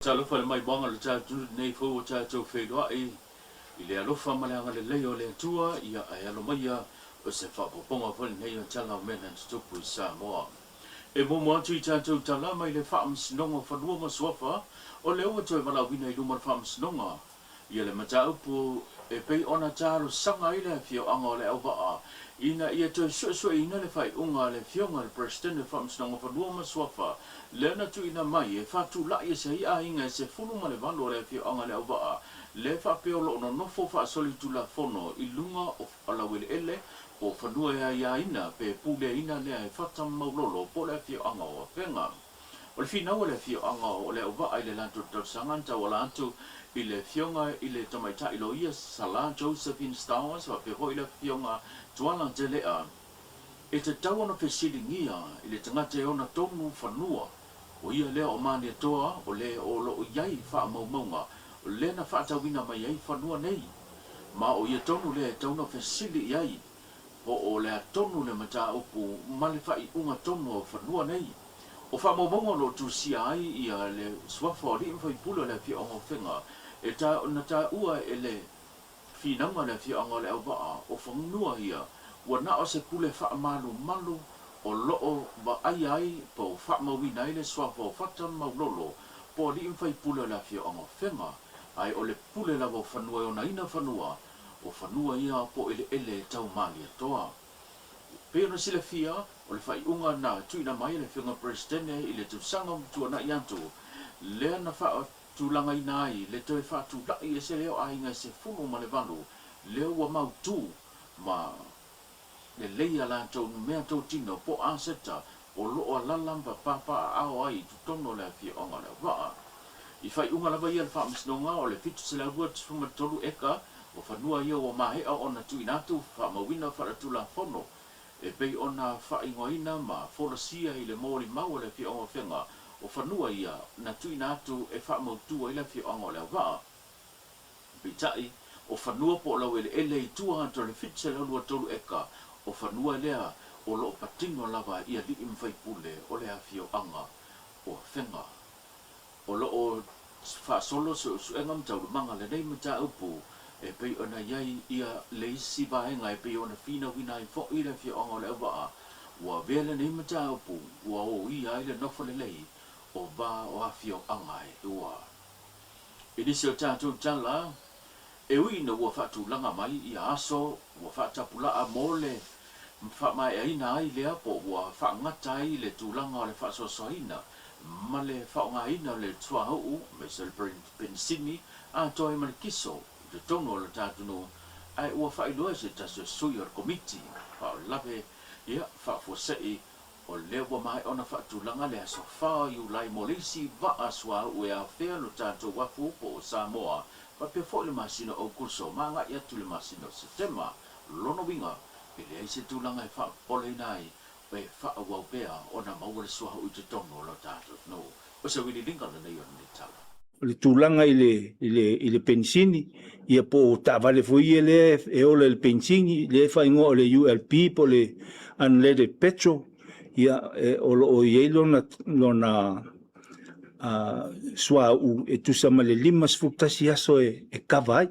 Talofa le maimoaga o le tatou lenei foi ua tatou feiloai i le alofa ma le agalelei o le Atua, ia ae alo maia o se faaopoopoga foi lenei o tala o mea na tutupu i Samoa. E muamua atu i tatou tala mai le Faamasinoga o Fanua ma Suafa, o lea ua toe valaauina i luma o le Faamasinoga ia le mataupu e pei ona talosaga ai le afioaga o Leauvaa ina ia toe suesueina le faaiuga a le Afioga i le Peresetene o Faamasinoga Fanua ma Suafa lea na tuuina mai e faatulai ese ai aiga e 18 o le afioaga Leauvaa lea faapea o lo o nonofo faasolitulafono i luga o laueleele po o fanua e aiaina pe puleaina lea e Fata Maulolo po o le afioaga o Afega. O le finau a le afioaga o Leauvaa i le latou talosaga na tauala atu i le afioga i le tamaitai loia Sala Josephine Stowers faapea foi le afioga Tuala Jelea e tatau ona fesiligia i le tagata e ona tonu fanua o ia lea o Malietoa o le o lo o i ai faamaumauga lea na faatauina mai ai fanua nei ma o ia tonu lea e tatau ona fesili i ai po o le a tonu le mataupu ma le faaiuga tonu o fanua nei. O faamaumauga o lo o tusia ai ia le suafa o alii ma faipule o le afioaga o Fega e ta na taua e le finauga a le afioaga o Leauvaa o fanua ia ua na o se pule faamalumalu o lo o vaaia ai po o faamauina ai le suafa o Fata Maulolo po o alii ma faipule o le afioaga o Fega ae o le pule lava o fanua e onaina fanua o fanua ia po o eleele tau Malietoa. Pei ona silafia, o le faaiuga na tuuina mai e le Afioga Peresetene i le tausaga ua tuanai atu, lea na faatulagaina ai le toe faatulai ese lea o aiga e 18 lea ua mautu ma lelei a latou meatotino po o aseta o lo o alala ma papaaao ai i totonu o le afioaga o Leauvaa. I faaiuga lava ia a le Faamasinoga o le 723 eka o fanua ia ua maea ona tuuina atu faamauina faaletulafono e pei ona faaigoaina ma folasia i le molimau a le afioaga o Afega o fanua ia na tuuina atu e faamautu ai le afioaga o Leauvaa. Peitai, o fanua po o laueleele i tua atu o le 723 eka o fanua lea o lo o patino lava i alii ma faipule o le afioaga o Afega. O lo o faasolo suesuega ma taualumaga lenei mataupu e pei ona i ai ia le isi vaega e pei ona finauina ai foi le afioaga o Leauvaa ua avea lenei mataupu ua oia ai le nofo lelei o va o afioaga e lua. I nisi o tatou tala, e ui ina ua faatulaga mai ia aso ua faatapulaa mo le faamaeaina ai lea po ua faagata ai le tulaga o le faasoasoaina ma le faaaogaina o le suauu aemaise o le penisini atoa ai ma le kiso i totonu o le ta atunuu, ae ua faailoa e se tasi o sui o le Komiti Faalavelave ia faafuasei O lea ua maea ona faatulaga le aso 4 o Iulai mo le isi vaa suauu e afea lo tatou uafu po o Samoa faapea foi le masina o Aokuso ma agai atu i le masina o Setema. Lona uiga, e leai se tulaga e faapopoleina ai e faaauau pea ona maua le suauu i totonu o lo tatou atunuu. O se uiliiliga lenei o lenei tala. O le tulaga i le, i le, i le penisini, ia po o taavale foi ia lea e ola i le penisini, lea e faaigoa o le ULP po o le unleaded petrol, ia e, o lo o i ai lona, lona suauu e tusa ma le 51 aso e, e kava ai.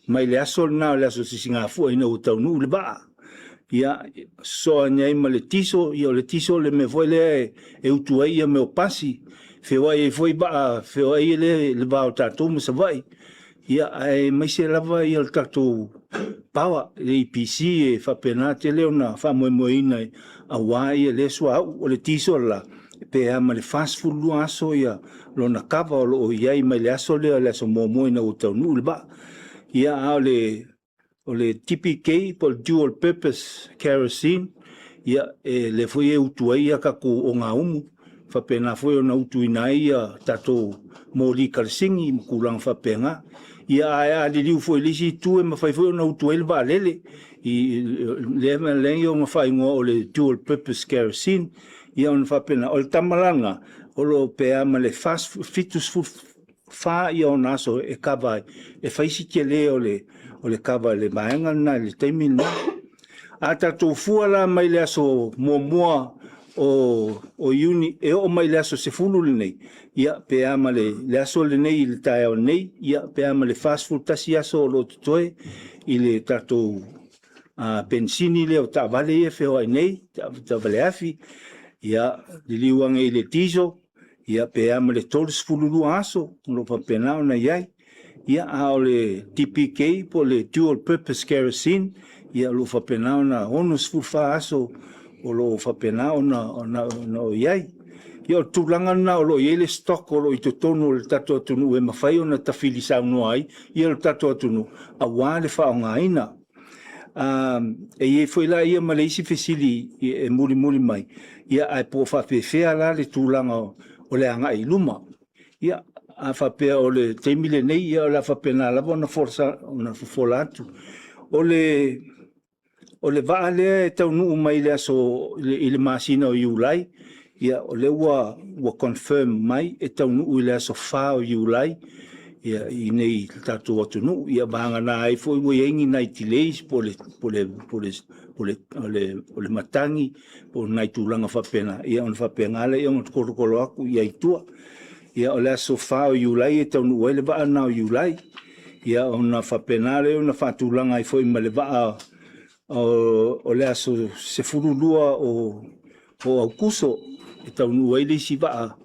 Mai le aso lena o le aso sisigafua ina ua taunuu le vaa. Ia, sosoa ane ai ma le tiso, ia o le tiso le mea foi lea e, e utu ai ia mea o pasi, feoai ai foi vaa, feoai ai le, le va o tatou ma Savaii. Ia, aemaise lava ia le tatou power, le EPC e faapena tele ona faamoemoeina aua ia lea suauu. O le tiso la, pe a ma le 42 aso ia lona kava o lo o i ai mai le aso lea, le aso muamua ina ua taunuu le vaa. Ia, a o le o le TPK po o le dual purpose kerosene, ia, e lea foi e utu ai ia tatou ogaumu, faapena foi ona utuina ai ia tatou moli kalasini ma tulaga faapena. Ia, ae a liliu foi i le isi itu e mafai foi ona utu ai le vaalele, i lea mea lea ona faaigoa o le dual purpose kerosene, ia ona faapena. O le tama la lena, o lo o pe a ma le 74 ia ona aso e kava ai, e fai si tele o le, o le kava i le vaega lena i le taimi lena. A tatou fua la mai le aso muamua o Iuni e oo mai le aso 10 lenei, ia, pe a ma le aso lenei i le taeao nei, ia, pe a ma le 41 aso o lo o totoe i le tatou penisini lea o taavale ia e feoai nei, taavale afi, ia, liliu ane i le diesel, ia pe a ma le 32 aso o lo o faapena ona i ai. Ia, a o le DPK po o le dual purpose kerosene, ia o lo o faapena ona 64 aso o lo o faapena ona i ai. Ia o le tulaga lena o lo o i ai le stock o lo o i totonu o le tatou atunuu e mafai ona tafili saunoa ai lo tatou atunuu aua le faaaogaina. E i ai foi la ia ma le isi fesili e mulimuli mai, ia ae po o faapefea la le tulaga o le agai i luma. Ia, a faapea o le taimi lenei, ia o le a faapena lava ona fofola atu. O le vaa lea e taunuu mai i le aso i le masina o Iulai, ia o lea ua confirm mai e taunuu i le aso 4 o Iulai i inei i le tatou atunuu. Ia vagana ai foi ua i ai ni nai delays po o le matagi po o nai tulaga faapena, ia ona faapena lea ona tolotolo atu i ai i tua. Ia o le aso 4 o Iulai e taunuu ai le vaa lena o Iulai, ia ona faapena lea ona faatulaga ai foi ma le vaa o le aso 12 o Aokuso e taunuu ai le isi vaa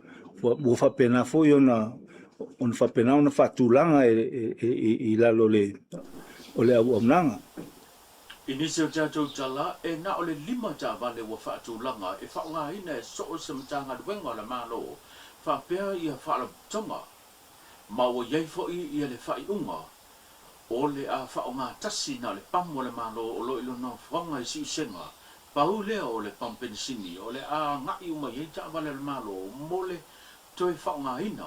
ua faapena foi ona faapena ona faatulaga i lalo o le auaunaga. I nisi o tatou tala, e na o le 5 taavale ua faatulaga e faaaogaina e so o se Matagaluega o le Malo faapea ia Faalapotopotoga, ma ua i ai foi ia le faaiuga o le a faaaoga tasi na o le pamu a le Malo o lo o i lona nofoaga i Siusega, pau lea o le pamu penisini o le a agai uma i ai taavale a le Malo mo le toe faaaogaina.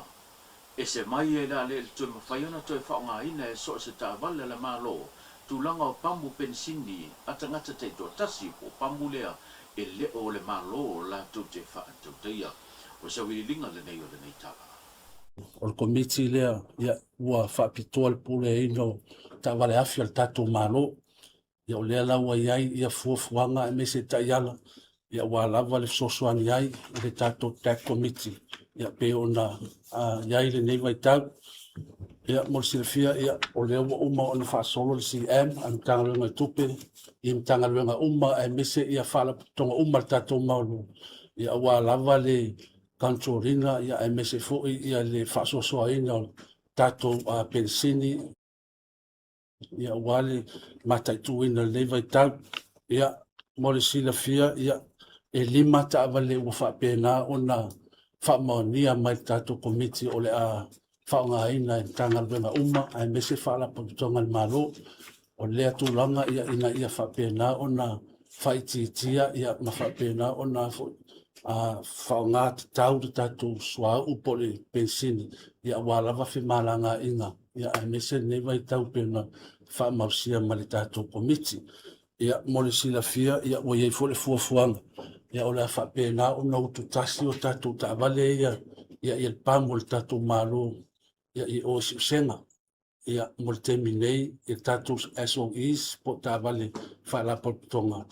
Ese mai e le a le toe mafai ona toe faaaogaina e so o se taavale a le Malo tulaga o pamu penisini a tagata taitoatasi po o pamu lea e le o le Malo latou te faatautaia. O se auiliiliga lenei o lenei tala. O le Komiti lea ua faapitoa le puleaina o taavale afi a le tatou Malo. Ia o lea la ua i ai ia fuafuaga aemaise taiala ia aua lava le fesoasoani ai i le tatou TAC Committee ia pei ona i ai lenei vaitau. Ia mo le silafia ia o lea ua uma ona faasolo le CM a le Matagaluega o Tupe i Matagaluega uma aemaise ia Faalapotopotoga uma a le tatou Malo ia aua lava le control ina ia aemaise foi ia le faasoasoaina o tatou penisini ia aua le mataituina o lenei vaitau. Ia mo le silafia ia e 5 taavale ua faapena ona faamaonia mai le tatou Komiti o le a faaaogaina e Matagaluega uma aemaise Faalapotopotoga a le Malo. O lea tulaga ia ina ia faapena ona faaitiitia ia ma faapena ona foi faaaoga tatau le tatou suauu po o le penisini ia aua lava femalagaaiga ia aemaise lenei vaitau pei ona faamausia ma le tatou Komiti. Ia mo le silafia ia ua i ai foi le fuafuaga ia o le a faapena ona ututasi o tatou taavale ia ia i le pamu o le tatou Malo ia i o i Siusega. Ia mo le taimi nei i tatou SOEs po o taavale faalapotopotoga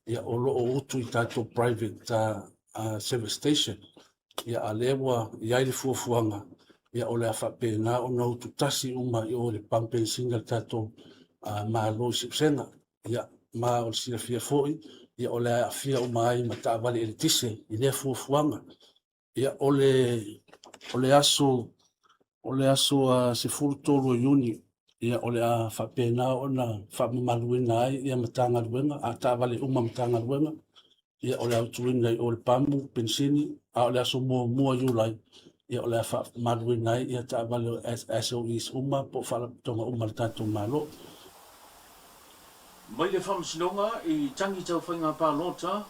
ia o lo o utu i tatou private service station. Ia a lea ua i ai le fuafuaga ia o le a faapena ona ututasi uma i o i le pamu penisini a le tatou Malo i Siusega. Ia ma o le silafia foi ia o le a aafia uma ai ma taavale eletise i lea fuafuaga. Ia o le aso 13 o Iuni ia o le a faapena ona faamamaluina ai ia Matagaluega, a taavale uma Matagaluega ia o le a utuina i o le pamu penisini, a o le aso 1 o Iulai ia o le a faamamaluina ai ia taavale o SOEs uma po o Faalapotopotoga uma a le tatou Malo. Mai le Faamasinoga i tagi tau faiga palota,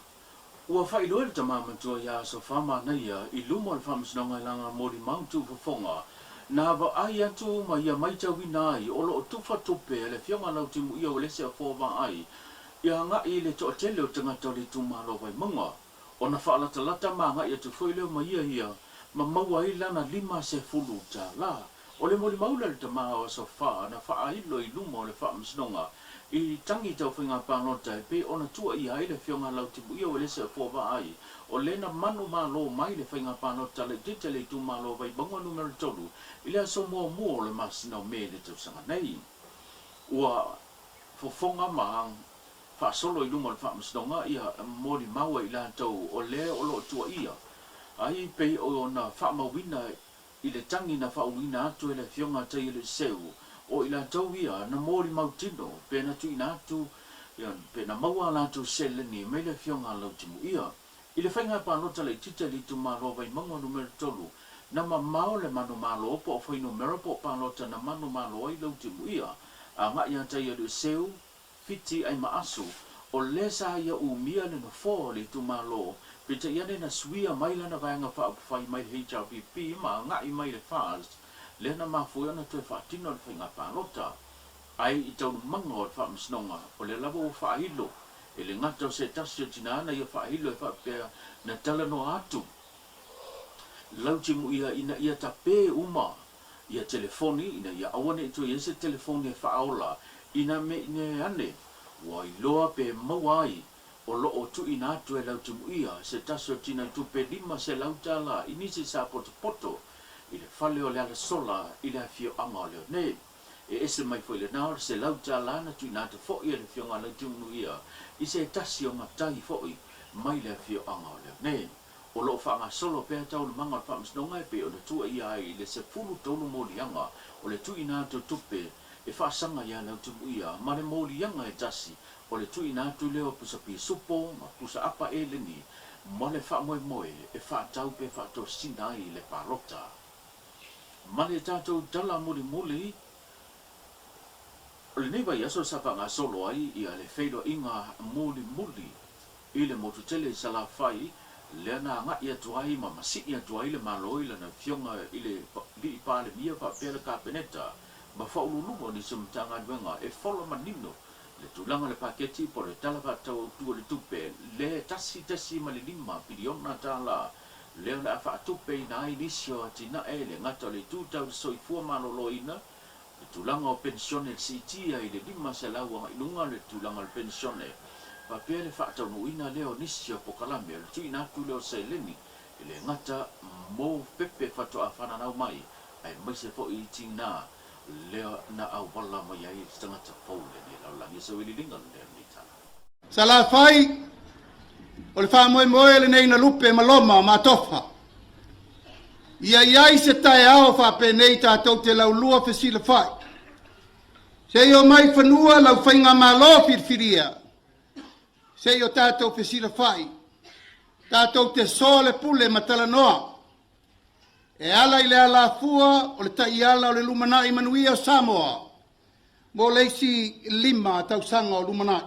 ua faailoa e le tama matua ia Asofa Manaia i luma o le Faamasinoga i lana molimau tuufofoga na vaai atu ma ia maitauina ai o lo o tufa tupe a le Afioga Lautimuia Uelese Afoa Vaai i agai i le toatele o tagata o le itumalo Vaimauga ona faalatalata ma agai atu foi lea ma ia ia ma maua ai lana $50. O le molimau lea a le tama o Asofa na faailo i luma o le Faamasinoga. I tangi tau faiga palota e pei ona tuuaia ai le Afioga Lautimuia Uelese Foavaai o le na manumalo mai le faiga palota laitiiti a le itumalo o Vaimauga Numera 3 i le aso muamua o le masina o Me i le tausaga nei. Ua fofoga ma faasolo i luma o le Faamasinoga ia molimau e i latou o le o lo o tuuaia ai pei ona faamauina I le tagi na faauluina atu e le Afioga a Taialeseu, o i latou ia na molimau tino pe na tuuina atu pe na maua a latou seleni mai le Afioga a Lautimuia. I le faiga palota laitiiti a le itumalo o Vaimauga Numera 3, na mamao le manumalo po o fuainumera po o palota na manumalo ai Lautimuia agai ia Taialeseu Fiti Aimaasu, o lea sa ia umia le nofoa o le itumalo, peitai ane na suia mai lana vaega faaupufai mai le HRPP ma agai mai le FAST, lea na mafua ai ona toe faatino le faiga palota. Ai i taualumaga o le faamasinoga, o lea lava ua faailo e le gata o se tasi o tina na ia faailo e faapea na talanoa atu Lautimuia ina ia tapē uma ia telefoni ina ia aua ne i toe i ai se telefoni e faaola ina me i ane ua iloa pe maua ai o lo o tuuina atu e Lautimuia se tasi o tina tupe $500 i nisi sa potopoto i le fale o Lealasola i le afioaga o Leone. E ese mai foi lena o le $100 na tuuina atu foi e le Afioga Lautimuia i se tasi o matai foi mai le afioaga o Leone. O lo o faagasolo pea taualumaga o le Faamasinoga e pei ona tuuaia ai i le 13 moliaga o le tuuina atu o tupe e faasaga iā Lautimuia ma le moliaga e tasi o le tuuina atu lea o pusa pisupo ma pusa apa eleni ma le faamoemoe e faatau pe faatosina ai le palota. Ma le tatou tala mulimuli o lenei vaiaso sa faagasolo ai ia le feiloaiga mulimuli I le motu tele i Salafai, lea na agai atu ai ma masii atu ai le Malo i lana Afioga i le Alii Palemia faapea le Kapeneta ma faauluuluga o nisi o Matagaluega e fola manino le tulaga o le paketi po o le Tala Faatatau Autu o le Tupe le $1.5 piliona lea o le a faatupeina ai nisi o atinae e le gata o le itu tau le soifua maloloina Le tulaga o penisione le siitia i le 500 agai luga le tulaga o le penisione, faapea le faataunuuina lea o nisi o pokalame o le tuuina atu lea o seleni e le gata mo pepe faatoa fananau mai aemaise foi i tina lea na auala mai ai le tagata fou lenei lalolagi. Sauiliiliga lea lenei tala. Salafai, o le faamoemoe lenei na lupe ma loma ma atofa. Ia i ai se taeao faapenei tatou te laulua fesilafai. Se i omai i fanua lau faigamalo filifilia, se i o tatou fesilafai, tatou te soa le pule ma talanoa. E ala i le alafua o le taiala o le lumanai manuia o Samoa mo le isi 5 tausaga o lumanai.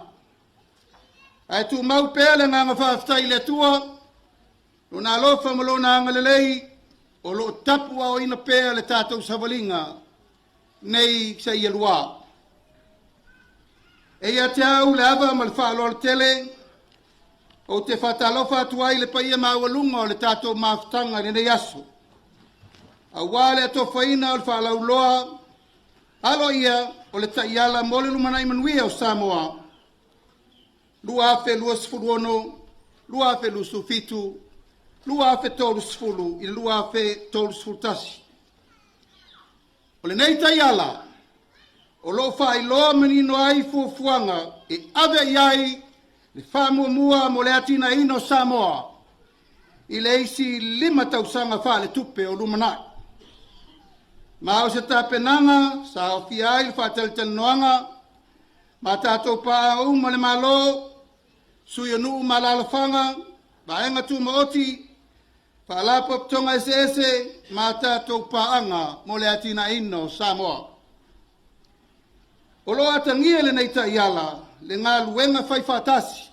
Ae tumau pea le agaga faafetai i le Atua, Lona alofa ma Lona agalelei o lo o tapuaoina pea le tatou savaliga nei seia lua. E ia te au le ava ma le faaaloalo tele, ou te faatalofa atu ai i le paia maualuga o le tatou mafutaga i lenei aso, aua le atofaina o le faalauiloa aloaia o le taiala mo le lumanai manuia o Samoa 2026, 2027, 2030 i le 2031. O lenei taiala o lo o faailoa manino ai fuafuaga e ave i ai le faamuamua mo le atinaeina o Samoa i le isi 5 tausaga faaletupe o lumanai. Ma o se tapenaga sa aofia ai le faatalatalanoaga ma tatou paaga uma le Malo, sui o nuu ma alaalafaga, vaega tumaoti, faalapotopotoga eseese ma tatou paaga mo le atinaeina o Samoa. O lo o atagia i lenei taiala le galuega fai faatasi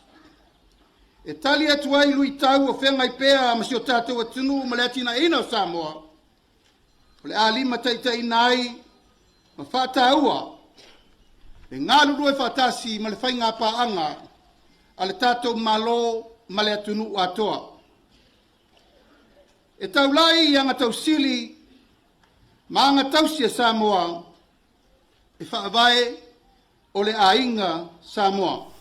e tali atu ai luitau o feagai pea ma si o tatou atunuu ma le atinaeina o Samoa, o le a limataitaiina ai ma faataua le galulue faatasi ma le faiga paaga a le tatou Malo ma le atunuu atoa. E taulai i agatausili ma agatausi a Samoa e faavae. o le aiga Samoa.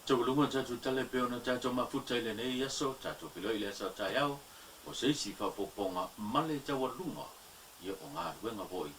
Taualuga tatou tala e pei ona tatou mafuta i lenei aso, tatou feiloai i le aso a taeao mo se isi faaopoopoga ma le taualuga ia o galuega foi.